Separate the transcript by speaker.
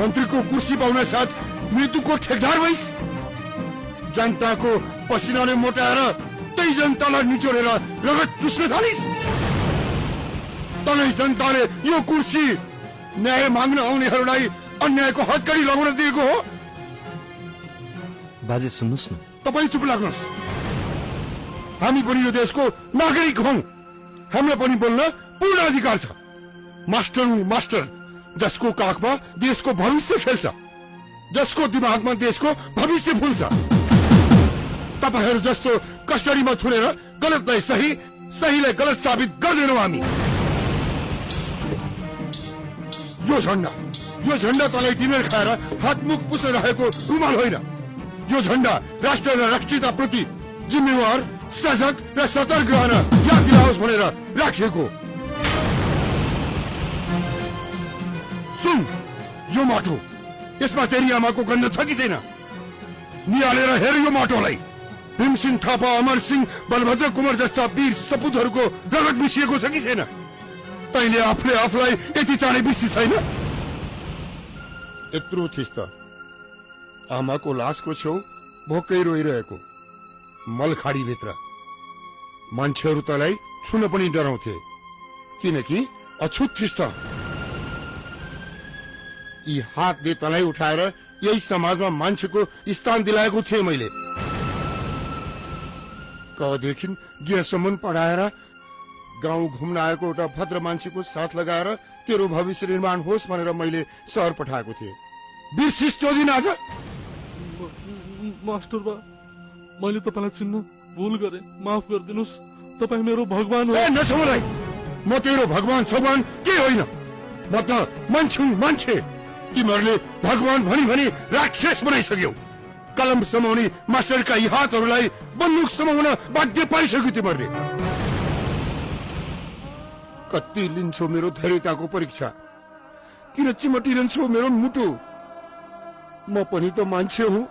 Speaker 1: मन्त्रीको कुर्सी पाउन साथ मृत्युको ठेकदार भइस। जनताको पसिनाले मोटाएर त्यही जनतालाई निचोडेर रगत चुस्न थालिस। तनै जनताले यो कुर्सी न्याय माग्न आउनेहरूलाई अन्यायको हतकडी लगाउन दिएको हो।
Speaker 2: बाजे सुन्नुस् न,
Speaker 1: तपाईँ चुप लाग्नुहोस्। हामी पनि यो देशको नागरिक हौं। हामीलाई पनि बोल्न पूर्ण अधिकार छ। मास्टर हुँ मास्टर, जसको काखमा देशको भविष्य खेल्छ, जसको दिमागमा देशको भविष्य फुल्छ। तपाईहरू जस्तो कस्टडीमा थुनेर गलतलाई सही, सहीलाई गलत साबित गर्दैनौँ हामी। यो झण्डा तलै टिनेर खाएर हातमुख पुछेर रहेको रुमाल होइन। यो झण्डा राष्ट्र र राष्ट्रियता प्रति जिम्मेवार, सजग र सतर्क रहन याद दिलाओस् भनेर राखिएको। सुन, यो माटो, यसमा तेरी आमाको गन्ध छ कि छैन? निहालेर हेर यो माटोलाई। भीमसिंह थापा, अमर सिंह, बलभद्र कुमार जस्ता वीर सपुतहरूको रगत मिसिएको छ कि छैन? तैँले आफूले आफूलाई यति चाँडै बिर्सी छैन? यत्रो थिस त आमाको लासको छेउ भोकै रोइरहेको मलखाडीभित्र मान्छेहरू तँलाई छुन पनि डराउँथे, किनकि अछुत थिस त। यी हातले तँलाई उठाएर यही समाजमा मान्छेको स्थान दिलाएको थिएँ मैले। कदेखि गेसम्म पढाएर गाउँ घुम्न आएको एउटा भद्र मान्छेको साथ लगाएर तेरो भविष्य निर्माण होस् भनेर मैले सहर पठाएको थिएँ। बिर्सिस त्यो दिन आज?
Speaker 3: मास्टर बा, मैले तपाईलाई चिन्न भुल गरे, माफ गरिदिनुस्। तपाईँ मेरो भगवान हो।
Speaker 1: नसुमलाई, म तेरो भगवान सगवान के होइन, म त मान्छे हुँ मान्छे। तिमीहरूले भगवान भनी भनी राक्षस बनाइसक्यौ। कलम समाउने मास्टरका यी हातहरूलाई बन्दुक समाउन बाध्य पाइसक्यो तिमीहरूले। कति लिन्छौ मेरो धैर्यताको परीक्षा? किन चिमटिरहन्छौ मेरो मुटु? म पनि त मान्छे हुँ।